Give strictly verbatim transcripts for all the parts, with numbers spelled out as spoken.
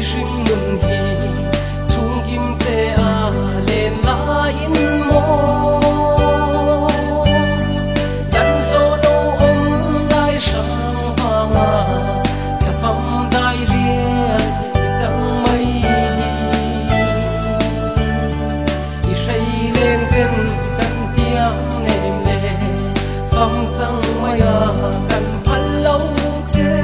Hringnun hi chungkimte a len lai in maw, dan zou lou om lai sang vang a, thavang dai rial i chang mai hi. I hrei leng ten kan tiam nem le, fam chang mai a kan phal lou che.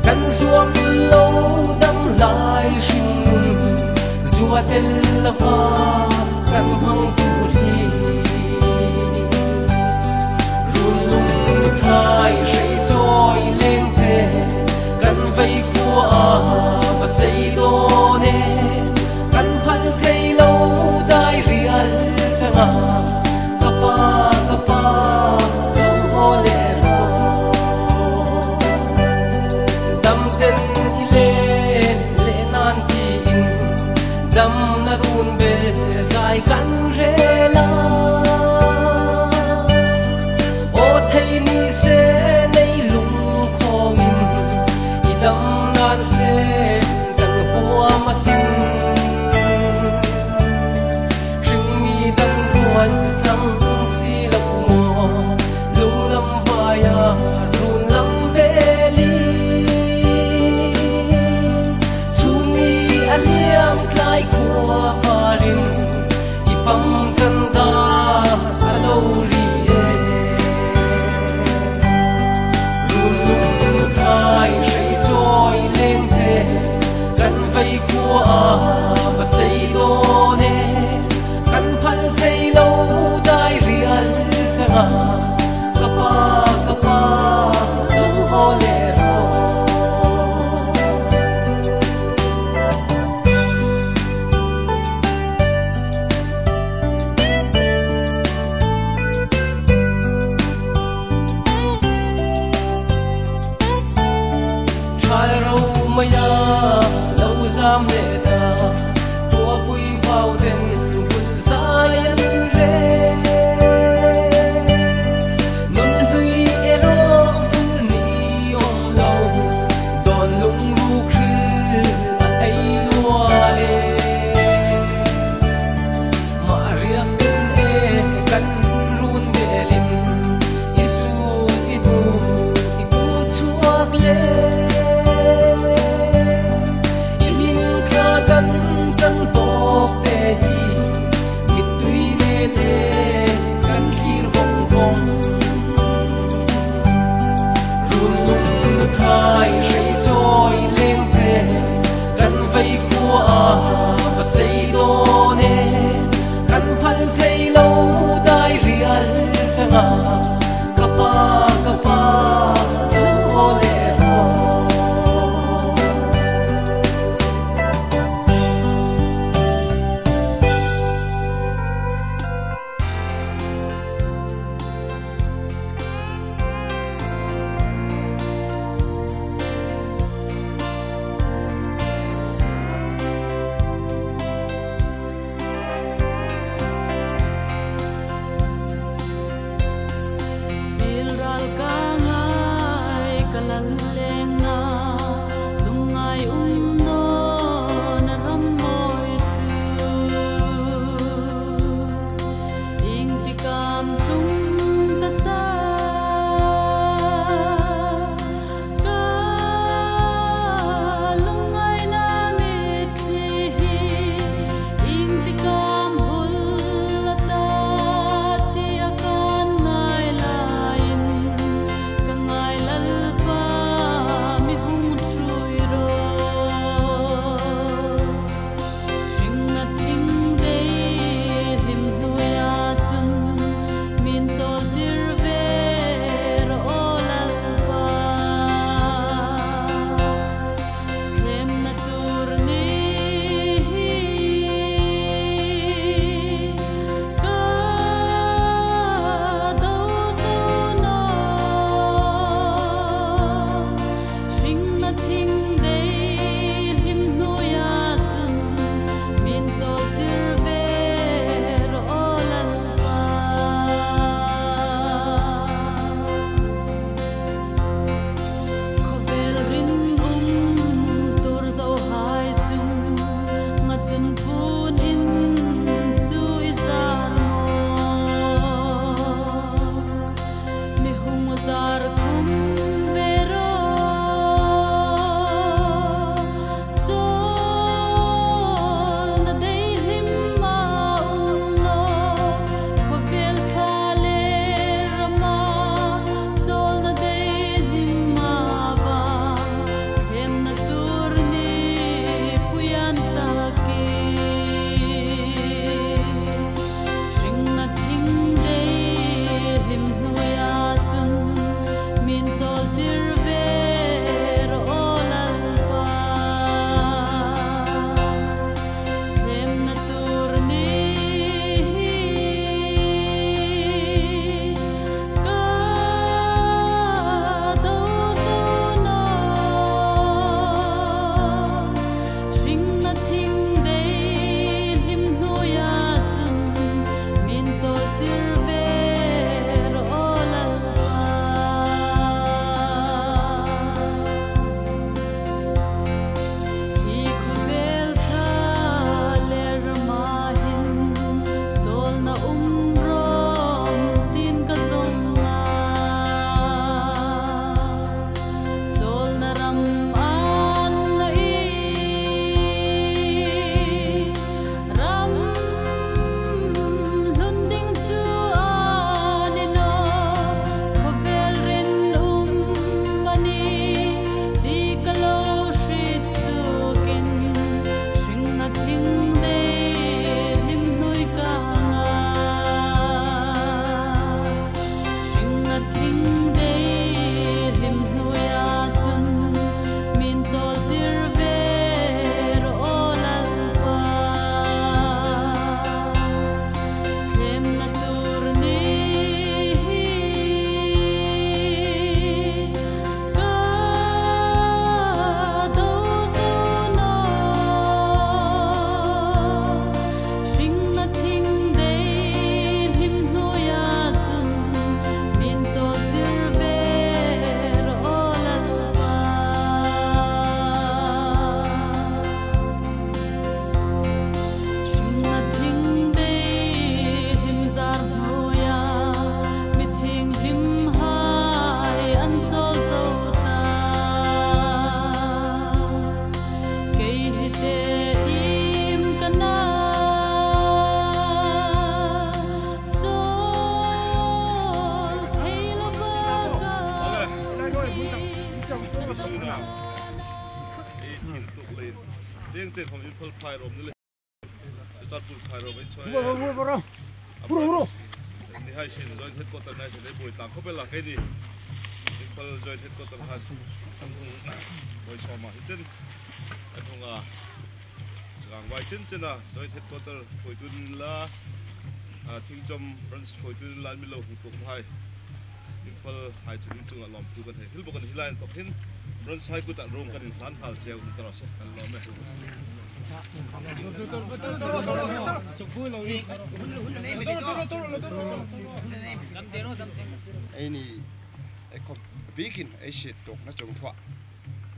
Kan zuak lou dam lai hringnun, zuak tel lou a kan hmang tur hi. Runlum thai hrei chawi leng te, kan vei khua a va sei dawn e. Kan phal thei lou dai rial chang a, ka pa, ka pa, dam haw le raw. Dam ten i len le nan tiin, damna run bel zai kan rel a. Aw thei ni se nei lungkhawng in, i dam nan se kan huam a sin. Hring mi dam ruan zang si lou maw, lunglam vai a run lam bel i. Chu mi a liam tlai khua har in, i fam zan da a lou ri e. Runlum thai hrei chawi leng te, kan vei khua a va sei dawn e. Kan phal thei lou dai rial chang a, ka pa, ka pa, dam haw le raw. Thal rou mai a lou zam le ta, tuapui vau ten bul zai an re. Nun hlui e raw vul ni om lou, dawn lung ruk hril a ei lua e. Mah riak ten e kan run bel in, i su i bu i bu chuak le. I lim thla kan chan tawk te hi, i tui ne te kan thlir vong vong. Runlum thai hrei chawi leng te, kan vei khua a va sei dawn e. Kan phal thei lou dai rial chang a, ka pa, ka pa, dam haw le raw. Pilral ka ngai ka lal leng na, lungngai um dawn a ram mawi chu. Ing ti kam chung ka ta, ka lungngaina mitthli hi, ing ti kam hul a ta, ti a kan ngai lai in, ka ngai Lalpa Tuna, ei thil tuk leh, tengteng khawm Imphal phairom ni leh, Churachandpur phairom ei choi. Bro, bro, bro, bro. Bro, bro. Ni hai sin Joint Headquarter nai sin ei buai tang khop el a, kei ni Imphal Joint Headquarter han, an hung buai sawm a, hichi'n, an hung a, changvai chin chin a, Joint Headquarter phuai tun la, a, Thingchom Branch phuai tun la, mi lou hung tuk hai. Imphal hai chu in chungah lawmthu kan hi. Hilh bawk kan hi lai in tok hin, Branch hai kut ah rong kan in hlan hal chiau ni tara se, kan lawm e. Ei ni, ei khawm bikin ei sit tukna chungthu ah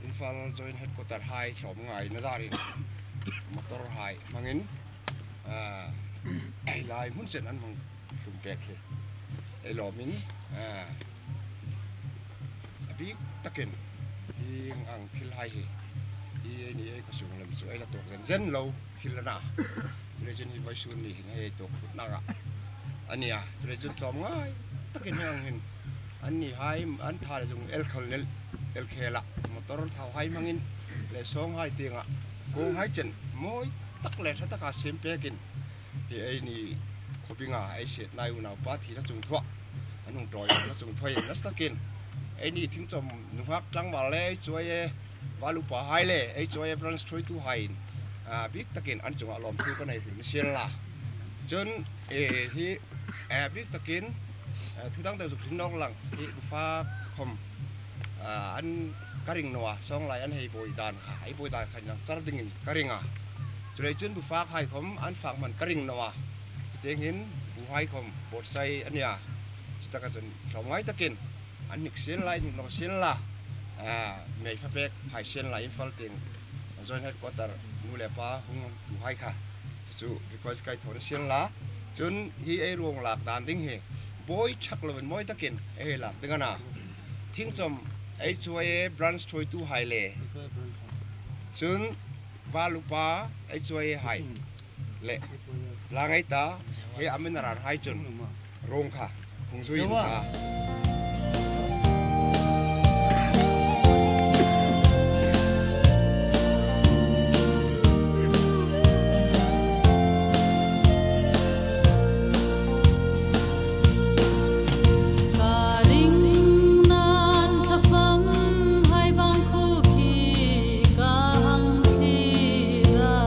Imphal Joint Headquarter hai sawm ngai na zarin motor hai mangin, ah, ei lai mun sen an mang hlum pek hi. Ei lawm in, ah, a bik takin hiang thil hai hi, hi ei ni ei khosung lam chu ei la tuak zenzen lou thil ana. Legend hi vawisun ni hin ei tuak khut nang a. A nia, legend sawm ngai takin hiang hin. An ni hai, an tha le zung el khol lel, el khel a. Motor thau hai mangin, leh sawng hai tiang a. Kong hai chen, mawi tak leh tha tak a sem pekin. Hi ei ni khobing a, ei sit nai unau pa thina chungthu ah. An hung tawi na chungthu ah, nasa takin. Ei ni Thingchom nunghak tlangval leh, ei chuai e, Valupa hai leh, ei chuai e Branch thuaitu hai in, ah, bik takin an chungah lawmthu ka nei hril ni sian la. Chun, eh, hi, eh, bik takin, eh, thu dang deuh zuk hril nawk lang, hi, bufa khawm, ah, an ka ring nawn a, sawng lai an hei buai dan kha, hei buai dan kha nang char dingin ka ring a. Chuleh chun bufa hai khawm an fak man ka ring nawn a. Teng hin, bu hai khawm, bawtsai a nia. Chutaka chun, hlawm ngai takin, an nik sian la, nik nawk sian la, ah, mei pha pek hai sian la Imphal teng Joint Headquarter nu leh pa hung tu hai kha. Chu request kai thon sian la. Chun hi ei ruang lak dan ding hi. Buai chak lou in mawi takin ei lak ding ana. Thingchom ei chuai e Branch thuaitu hai leh. Chun Valupa ei chuai e hai. Leh, la ngai ta, hi a min a ran hai chun, rong kha, hung zui in kha. Ka ring nan tha fam hai bang khu khi ka hang thlir a.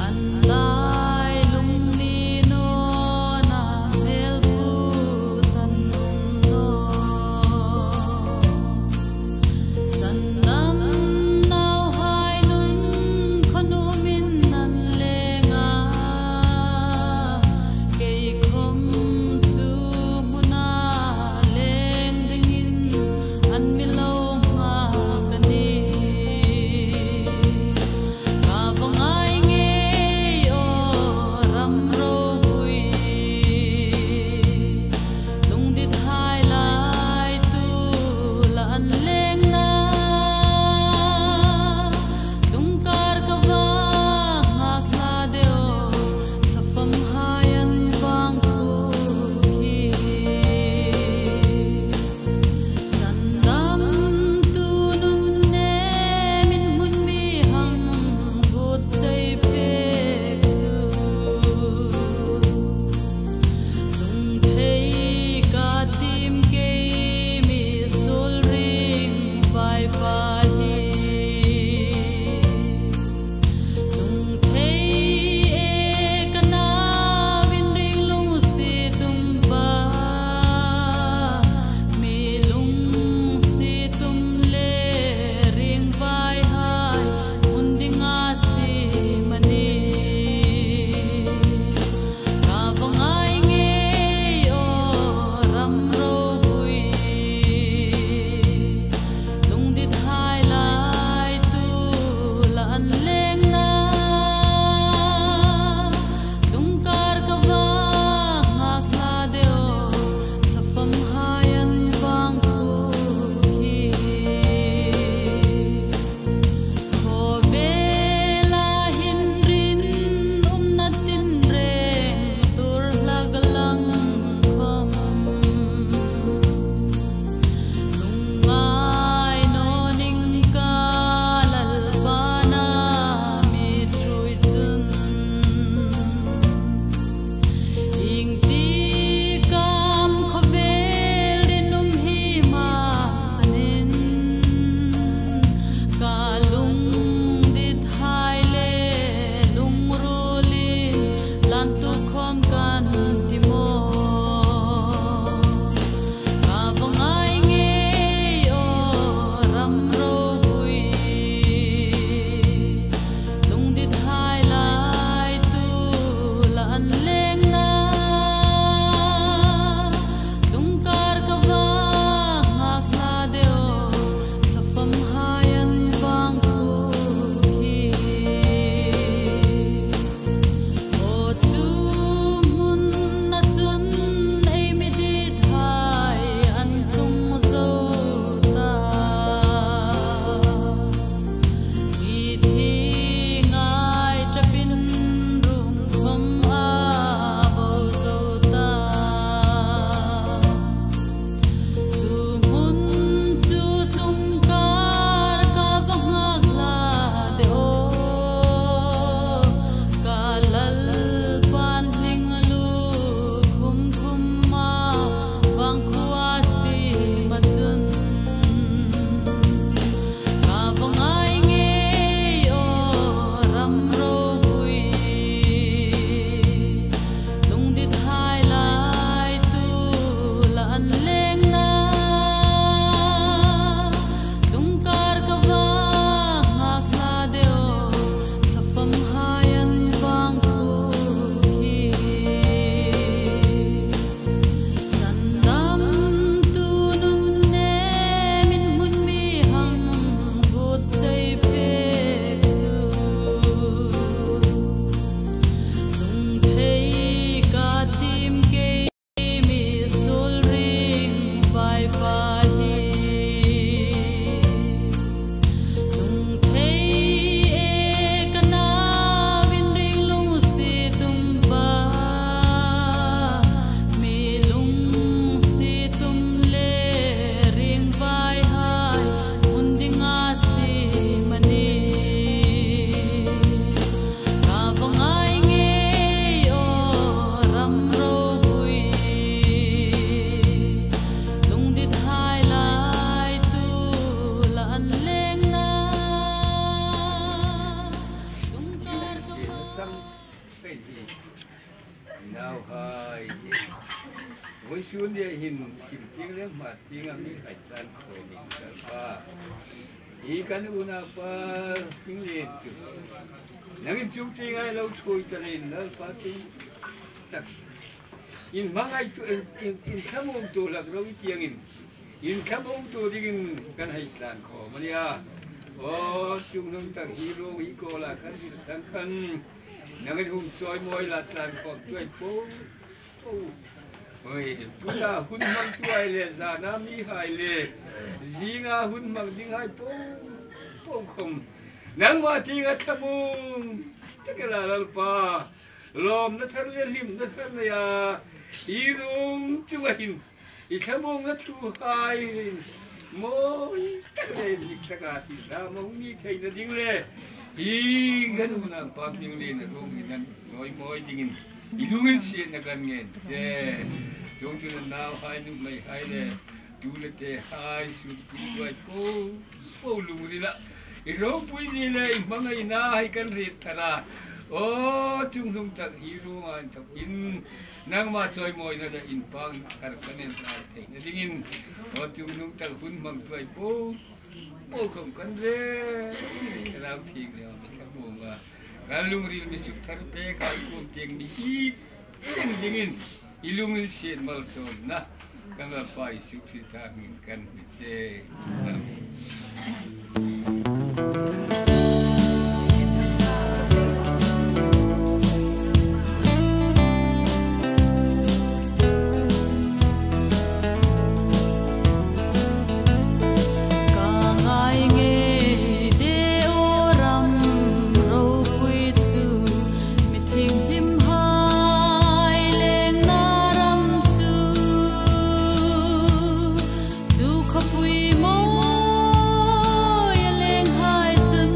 An lai lungni nawn a mel Dia hin sim ting leng hmat ting a mi hai tlan khawm in Lalpa. I kan unaupa Thinglen chu nang in chungchang a i lo thuai ta leh Lalpa, tung tak in hmangai tu in, in, in thamawng tu lak lo i kiang in, in thamawng tu ding in kan hai tlan khawm a nia. Aw, chungnung tak hi ro hi ko la kan hi tang kan. Nang in hun chawimawi la tlan khawm tuai po. Oi, tuna hun hmang tuai leh, zana mi hai leh, zinga hun hmang ding hai po, po khawm. Nangmah ting a thamawng tak a la Lalpa. Lawmna thar leh hlimna thar nei a, i rung chu a hin. I thamawngna thu hai mawi tak leh dik tak a si za mong ni theihna ding leh. I kan unaupa Thinglen a rung i nan chawimawi ding in. I lungin siatna kan ngen. Che. Chungchang a nau hai, numei hai leh. Tu leh te hai, sut pi guai po. Po lungril a. I ropui ni leh i hmangaina hai kan rit thar a. Aw, chungnung tak hi ro man tak in. Nangmah chawimawina leh in pang kar kan en lai theihna ding in. Aw, chungnung tak hun hmang tuai po. Po khawm kan re. Lau thing leh mi ka mong a. Kan lungril mi suk thar pe kan kum tiang mi i seng ding in. I lungin siat malsawmna kan Lalpa Jesu Khrist min in kan hni che. Amen. Ka ngai ngei de aw ram ropui chu, mi thing hlim hai leng na ram chu. Chu khawpui mawi a leng hai chun,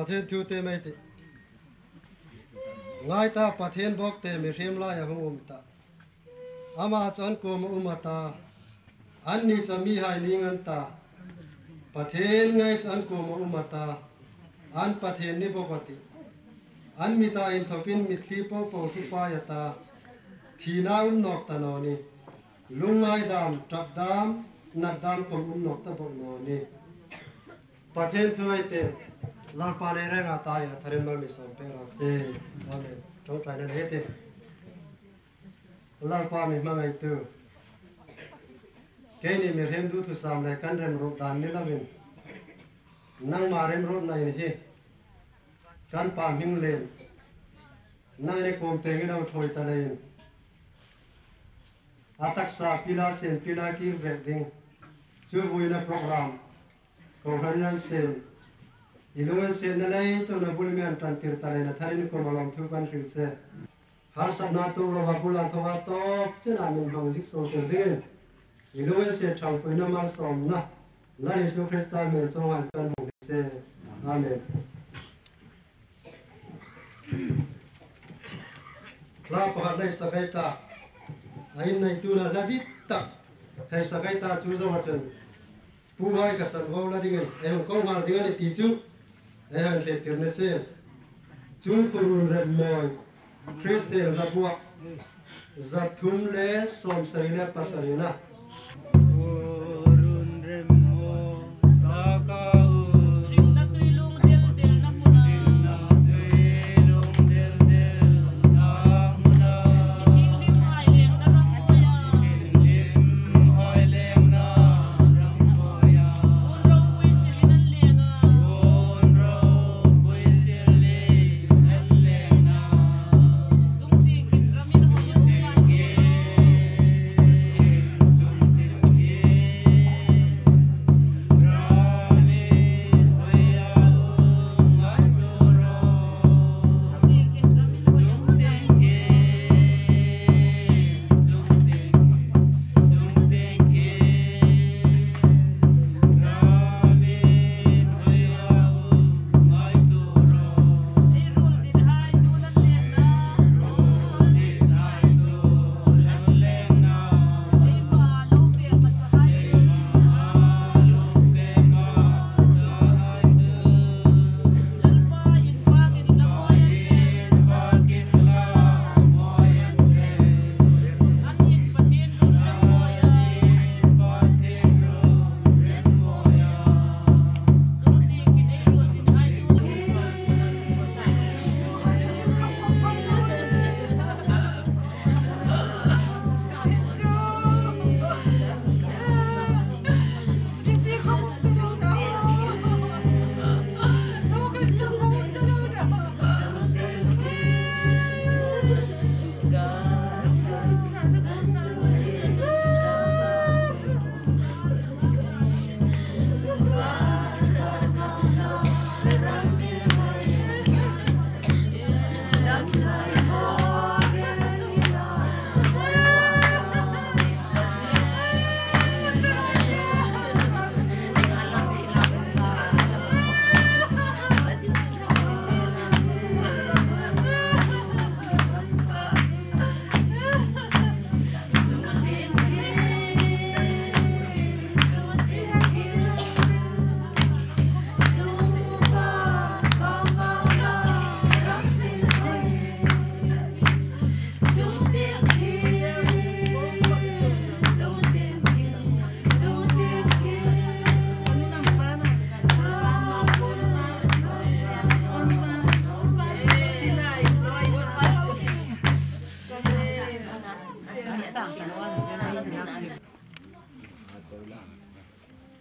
Pathian thute mai teh. Ngai ta, Pathian bawkte mihriem lai a hong um ta. Amah chu an kuomah um a ta. Anni chu mihai ning an ta. Pathian ngai chu an kuomah um a ta. An Pathian ni bawk a tih. An mit a inthawkin mitthli popo thu pai a ta. Thina um nawk ta nawn ni. Lungngai dam, ṭap dam, nat dam khawm um nawk ta bawk nawn ni. Pathian thu ahi teh. Lalpa nei renga ta ia tharin mal mi sawm pe ra se. Amen. Ṭawngṭaina nei teh. Lalpa mi hmangaitu. Keini mihriem thu thusam leh kan remruat dan ni louin, nangma remruatna in hi kan pam hing leh, nang in kawm tengin a thoi ta leh in, a taksa pila sen pila kir vek ding. Chu vuina program kohran nan sen, i lung an sen na lei chona bul mian tan tir ta leh na tharin kuomah lawmthu kan hril se. Harsatna tuklou a bul a thawk a tawp chena min hmang zik sawm tel dingin, i lung an sen thangpuina malsawmna, Lal Jesu Khrista min chawng a kan hong se. Amen. Hla pakhat lei sakai ta. A in nei tuna la dit tak. Hei sakai ta chu zong a chun. Pu hai ka chan vo la dingin. Ei hong kong hal ding a ni ti chu. Ei hon hre tir na se. Chung khurun rem moi. Khrist tel na buak. Za thum leh sawmsagih leh pasarihna.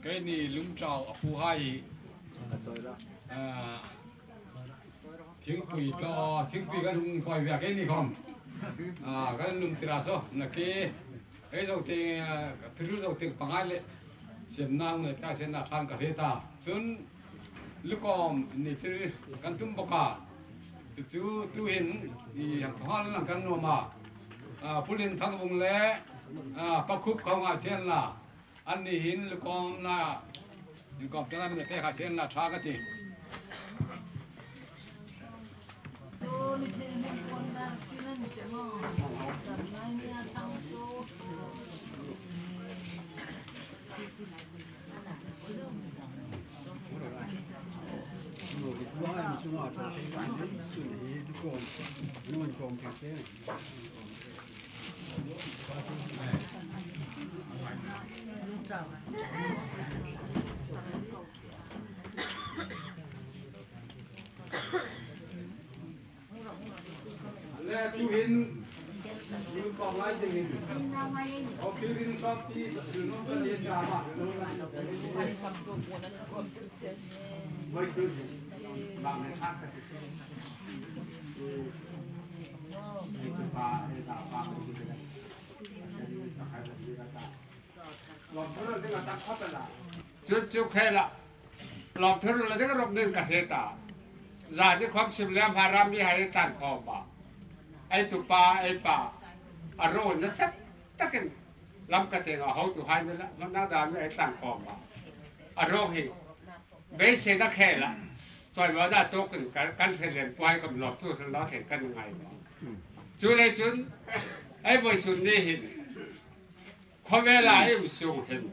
Keini lungtau a pu hai, ah, thingpui tawh, thingpui kan hung koi vek keini khawng. Ah, kan lungtira so, na ke, ei zote, ah, thil zote pangai leh, siam nang leh, ka siam na thang ka hre ta. Chun, lukawm ni thil kan tum bawk a. Chu chu tuhin, i hang thong hal lang kan nuam a. Ah, Pu Linthangvung leh, ah, Pa Khup khawng a siam la. Anni hin lukawmna, lukawm tana min te kha siam la tha ka ti. Le tuhin, nu kong lai dingin. Office in shop ti, nu kong lai dingin. Mai tu, bang ne thak ka ti. Ni tu pa, ni ta pa, ni tu. Chu chu khela. Lawmthu la ding rop ning ka heta. Zani khawm sim lem haram mi hai tan khawm ba. Ei tu pa, ei pa. A ro na sat takin. Lamka teng a hotuhai ni la, na da mi ei tan khawm ba. A ro hi. Beiseina khela. Choi ba da tokin kan, kan thelen puai kam lawmthu la thei kan ngai. Chu le chun. Ei voisun ni hin. Khovel a ei um sung hin,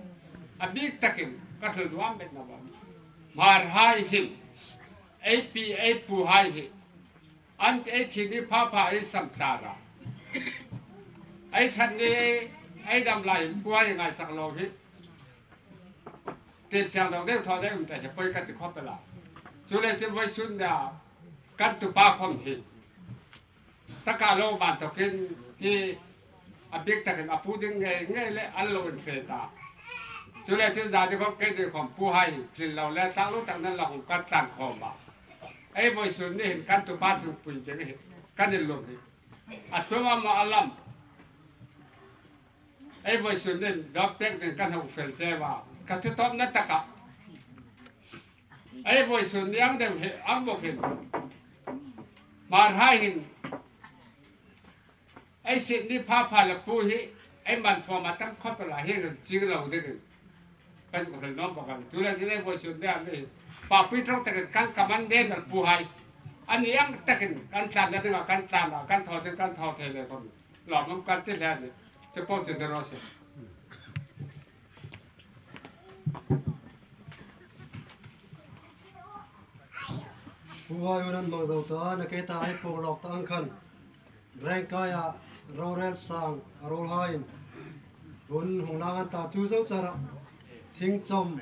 a bik takin ka thil nuam bet na bang. Hmar hai hin, ei pi, ei pu hai hi, an ei thi ni pha pha ei sam tla ra. Ei that ni, ei dam lai, buai ngaisak lou hi. Tin siang dong deuh thaw deuh um ta hi poi ka ti khop la. Chu le chu voisun nia, kan tu pa khom hi. Taka lo man tokin hi a bik takin a pu ding ngei ngei le an lo in fe ta. Chu le chu zani khom kei ding khom pu hai tlin lo le tak lo tak nan la hong kan tlan khom ba. Ei voisun ni hin kan tu pa thupui ding hi kan in lum hi. A sum a ma a lam. Ei voisun nin dawp tek nin kan hong fel che va. Ka thu tawpna taka. Ei voisun ni ang deuh hi, ang bok hin. Hmar hai hin. Ei sit ni pha pha la pu hi. Ei man fawm a tam khop la hi, ching lo ding. Kan ko fel nom pa kan. Tu la sin ei voisun ni ang ni. Pa pui trong takin kan kaman den la pu hai. Ani ang takin kan tlan na ding kan tlan na, kan thaw ding kan thaw thei le kon. Lawm kan ti hle ni. Che po che de ro se. Pu hai unan mang zau ta, na kei ta ai pong lawk ta ang khan. Rengkai a rorel sang a rol hain. Hun hong lang an ta chu zau chara. Thing chom.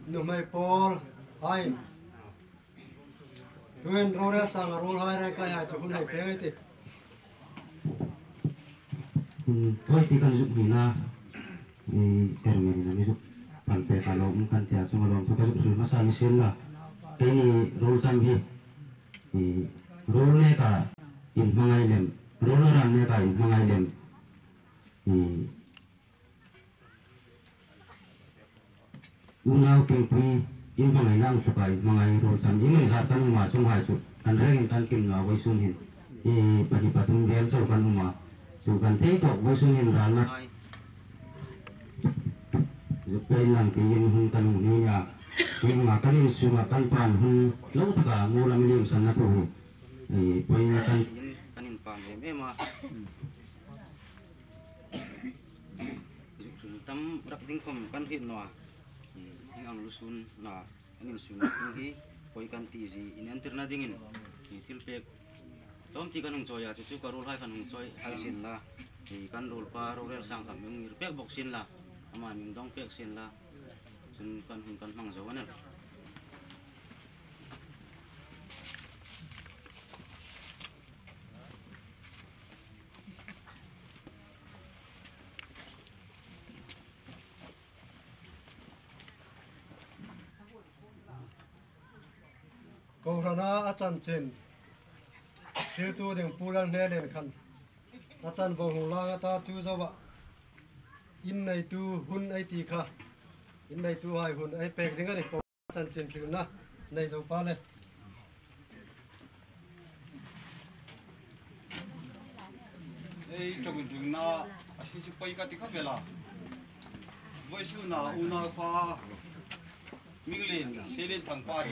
Numei pawl hain. Tuin rorel sang a rol hai rengkai hai chu hun hai peng ai ti. Hun toi ti kan zuk ni na, i chairman in a mi zuk pan pe ka lawm kan tia chung a lawmthu ka zuk hril masa ni sin la. Keini rol sam hi, i rol ne ka in hmangai lem, rol na ran ne ka in hmangai lem. I Unau pengpui in hmangai nang tuka in hmangai rol sam in zat kan um a chung hai chu kan reng in kan kim na voisun hin. I pati patum bel chau kan um a chu kan thei tok voisun hin ran na. Zuk pen lang ti in hun kan um ni a. Ki ma kan in sum a kan pan hun lo taka mu lam lim san na tu hi. I poi na kan. Kan in pan em em a. Zuk thil tam rak ding khom kan hih nawn a. Hing ang lusun na, an in sun tung hi, poi kan ti zi, in entir na dingin, i thil pek. Tawm ti kan hung chawi a, chu chu ka rol hai kan hung chawi hai sin la. I kan rol pa, rorel sang kan hung ir pek bok sin la. Ama min dong pek sin la. Chun kan hung kan hmang zo a nel. Kohran a a chanchin hriltu ding Pu Lalhnelen khan a chan vou hung lang a ta chu zo a. In neitu hun ei ti kha. In neitu hai hun ei pek ding a ni. Chanchin hrilna nei zo pa le. Ei, tawm in hrilna a si chu poi ka ti kha bel a. Voisun a unau pa Minglen, Selen Thangpa.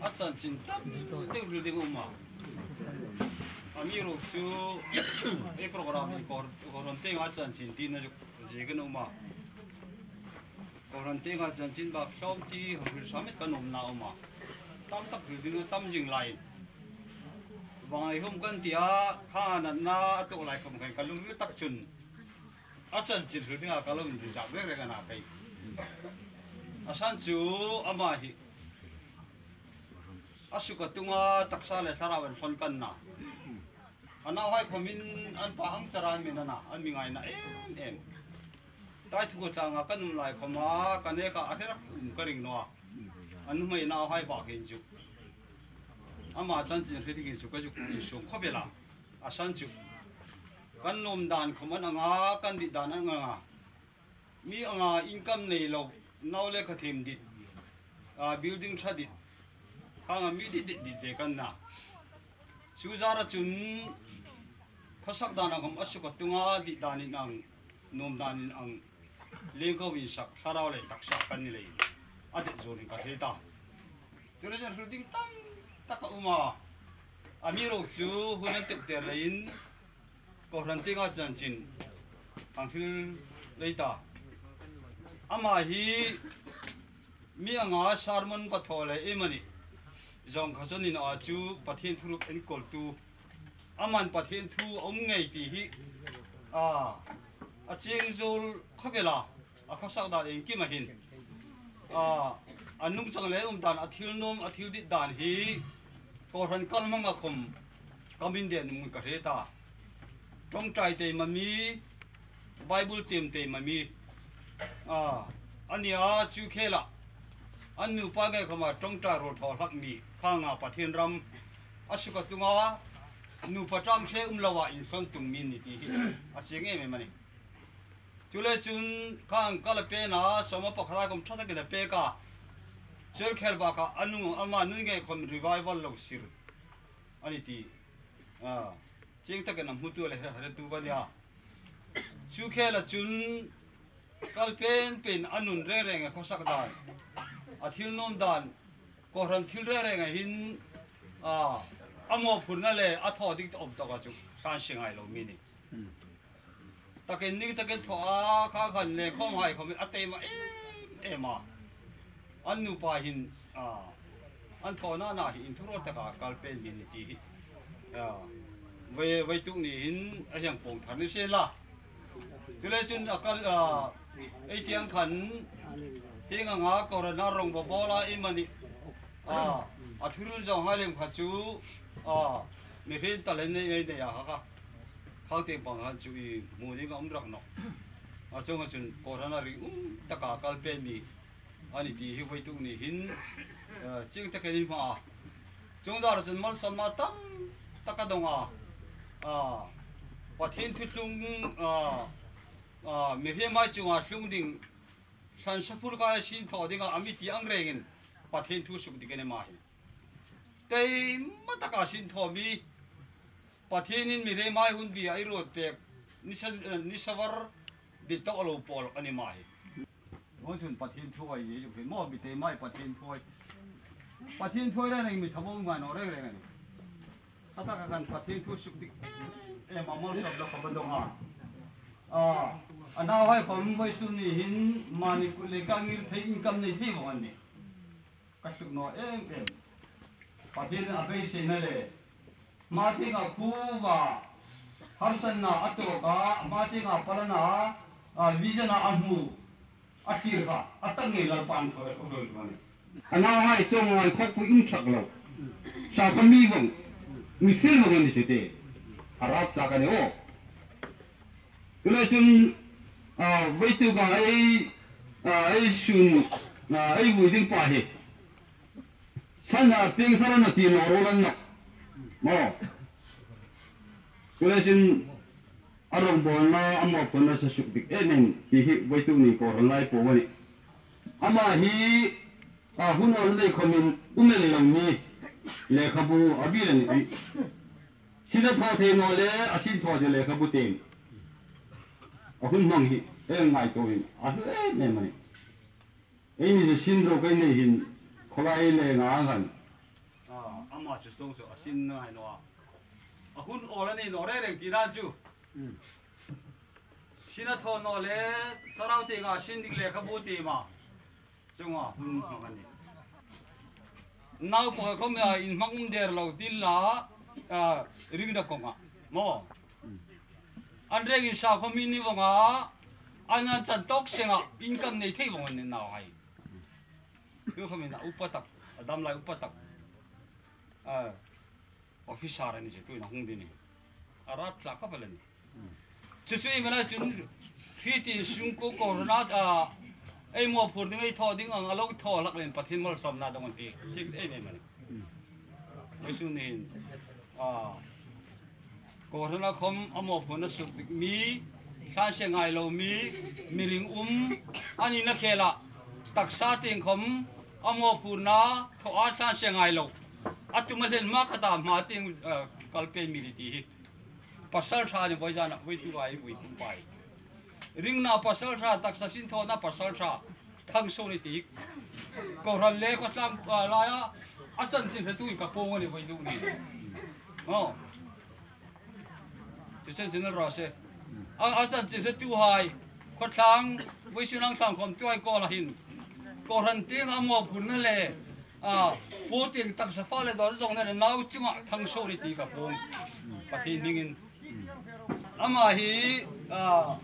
A chanchin tam deuh hril ding um a. A mi ruk chu ei program i kor, kor hon teng a chanchin ti na zuk ziak in um a. Kor hon teng a chanchin bak hlawm ti hon hril sa met ka nuam na um a. Tam tak hril ding tam zing lai. Bang ai hum kan ti a, kha natna a tuh lai khawm khen ka lungril tak chun a chanchin hril ding a ka lungzak reng reng ana kei. A san chu ama hi a suk a tung a taksa leh thlarau in hon kan na. A nauhai khawm in an pa hang charan min ana, an mi ngaina em em. Tai thu ko tlang a ka nung lai khawm a, ka nek a a hre rak um ka ring nawn a. A nuhmei nauhai bak in chu ama chanchin hril ding in chu ka zuk insung khop el a. A san chu kan nuam dan khawm ana nga, kan dit dan ana nga. Mi anga income nei lou, nau leh kha them dit, a, building ṭha dit, khang a mi dit dit dit te kan na. Chu zara chun khawsak dan a khawm a suk a tung a, dit dan in ang, nuam dan in ang, leng ko in sak, thlarau leh taksa kan ni lei. A det zon in ka thei ta. Tuna zan hril ding tam tak a um a. A mi ruk chu hun an tep ter lei in, kor hon teng a chanchin hon hril lei ta. Ama hi mi anga sermon ka thaw leh amani zong kha chon in a chu Pathian thu ruk enkol tu. Aman Pathian thu a um ngei ti hi, a, a ching zul khop el a. A khawsak dan in kim a hin. A, a nungchang leh um dan, a thil nuam, a thil dit dan hi kor hon kal mang a khawm ka min den mun ka hre ta. Ṭawngṭai te mami, Bible tem te mami. A, a nia chu khel a. An nupa ngai khawm a ṭawngṭai rol thaw hlak mi, khang a Pathian ram a suk a tung a, nupa ṭam ṭhe um lou a insuan tung mi ni ti hi a ching em em a ni. Chuleh chun khang kal a pen a, sawm a pakhat a khawm ṭha tak in a pek a. Chul khel bak a, a nu, ama nu ngai khawm revival lou sir a ni ti. A, ching tak in a hmu tu leh hre, hre tu ka nia. Chu khel a chun kal pen pen a nun reng reng a khawsak dan, a thil nuam dan, kor hon thil reng reng a hin, a, a mawhphurna leh a thaw ding tawp tawp a chu hlan si ngai lou mi ni. Takin ning takin thaw a, kha khan leng khawm hai khawm a tei mah em em a. An nupa hin, a, an thawna na hi in thuro taka kal pen min ni ti hi. A, vai, vai tuk ni hin a hiang pong thar ni se la. Chuleh chun a kal, a, ei tiang khan, hiang anga kor hon a rong bawl a amani. A, a thurul zong hai lem kha chu, a, mi hin talent nei, nei, nei a ha kha. Khang teng bang han chu i mu ding a um rak nawn. A chung a chun kor hon a ring um taka kal pen mi a ni ti hi vai tuk ni hin, eh, ching tak in hma. Chung dar chun malsawmna tam tak a dong a. A, Pathian thu tlung, a, a, mihriam mai chunga tlung ding, hlan sapul ka sin thaw ding a, a mi ti ang reng in Pathian thu suk dik a ni mah hi. Tei ma taka sin thaw mi, Pathian in mihriam mai hun bia i ruat pek, nisa, eh, nisa var di tawh lou pawl a ni mah hi. Hun chun Pathian thu ai zia zuk hi maw, mi tei mai Pathian thu ai. Pathian thu ai reng reng mi thamuang mai nawn reng reng a ni. Kha taka khan Pathian thu suk dik em em a, malsawm lou kha va dong a. A, a nauhai khawm vawisun ni hin mani kul leh ka ngir thei, income nei thei vong an ni. Ka suk nawn em em. Pathian a beiseina leh, mate nga khu va harsatna a tawk a, mate nga palana, a, vision a a hmu, a thlir kha a tak ngei Lalpa'n thu a hon thawh a ni. A nauhai chawng ngai khawk pu in thak lou. Sa kha mi vong, mi sil vong a ni si te. A rap tak a ni aw. Tulai chun, a, vai tuk a ei, a, ei sun, a, ei vui ding pa hi. San a piang sara na ti lo ro lan na. Maw. Tulai chun a rongbawlna, a mawhphurna sa suk dik em em ti hi vai tuk ni kor hon lai po a ni. Ama hi, a, hun awl nei khawm in um lel lou mi. Lekhabu a bil a ni. Sin a thaw thei nawn leh a sin thaw zia lekhabu te'n a hun hmang hi ei ngaihtuah in a hlu em em a ni. Eini zia sin zo kei nei hin, khawlai leh nga ngan, A chu tong chu a sin ngai nawn a. A hun awl a ni nawn reng reng ti dan chu. Sin a thawn nawn leh, thlarau teng a sin ding leh ka bu ti mah. Chunga hun hmang a ni. Naupang khawm a in hmang um der lou ding la, a, ring da kong a. Maw. An reng in sa khawm in ni vong a, an an chan tawk seng a, income nei thei vong a ni nau hai. Tukhawm in a upa tak, a damlai upa tak. A, officer a ni chu, tu in a hung ding ni. A rat tla ka pala ni. Chu chu i mana chun, khi tin sung ko corona, a, ei mawphur ding, ei thaw ding, ang a lo thaw lak leng Pathian malsawmna dong ti. Sik ei mai mani. Ei chu ni, a, corona khawm a mawphurna suk dik mi, thlan se ngai lou mi, mi ring um, a ni na khel a, taksa teng khawm a mawphurna thaw a thlan se ngai lou. A tum a hlen ma ka ta ma teng, a, kal pen mi di ti hi. Pasal tha ni voi zan a, voi tu ai, voi tum pai. Ringna pasal tha, taksa sin thawna pasal tha. Thangso ni ti. Kohran leh khotlang, a, lai a, a chanchin hretu in ka pawng a ni voi tu ni. Oh. Chu chanchin ra se. A, a chanchin hretu hai. Khotlang, voisun ang thlang khawm tu ai ko la hin. Kohran teng a mawphurna leh, a, pu teng taksa fa leh dawn zong na leh nau chunga thangso ni ti ka pawng. Pathian hmingin. Ama hi, a,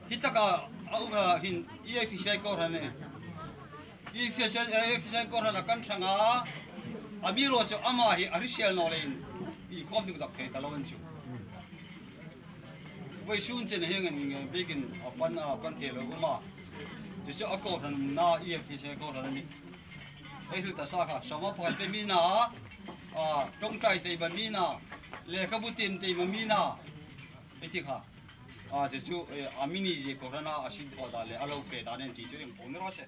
hi taka, a, um, a, hin, E F C I kohran e. E F C I, E F C I kohran a kan thang a, a mi ro chu ama hi, a ri sial nawn leh in, i khawm ding tak thei ta lou in chu. Voisun chen hiang in nge, bikin a pan, a pan thei lou um a. Chu chu a kohran na, E F C I kohran ni. Ei hil ta sa kha, sama pakhat te mi na, a, tongtai te ba mi na, leh ka bu tim te ba mi na, ei ti kha. A, chu chu, e, a mi ni je kohran a, a sin thaw dan leh, a lo fe dan en ti chu eng pawng ni ra se.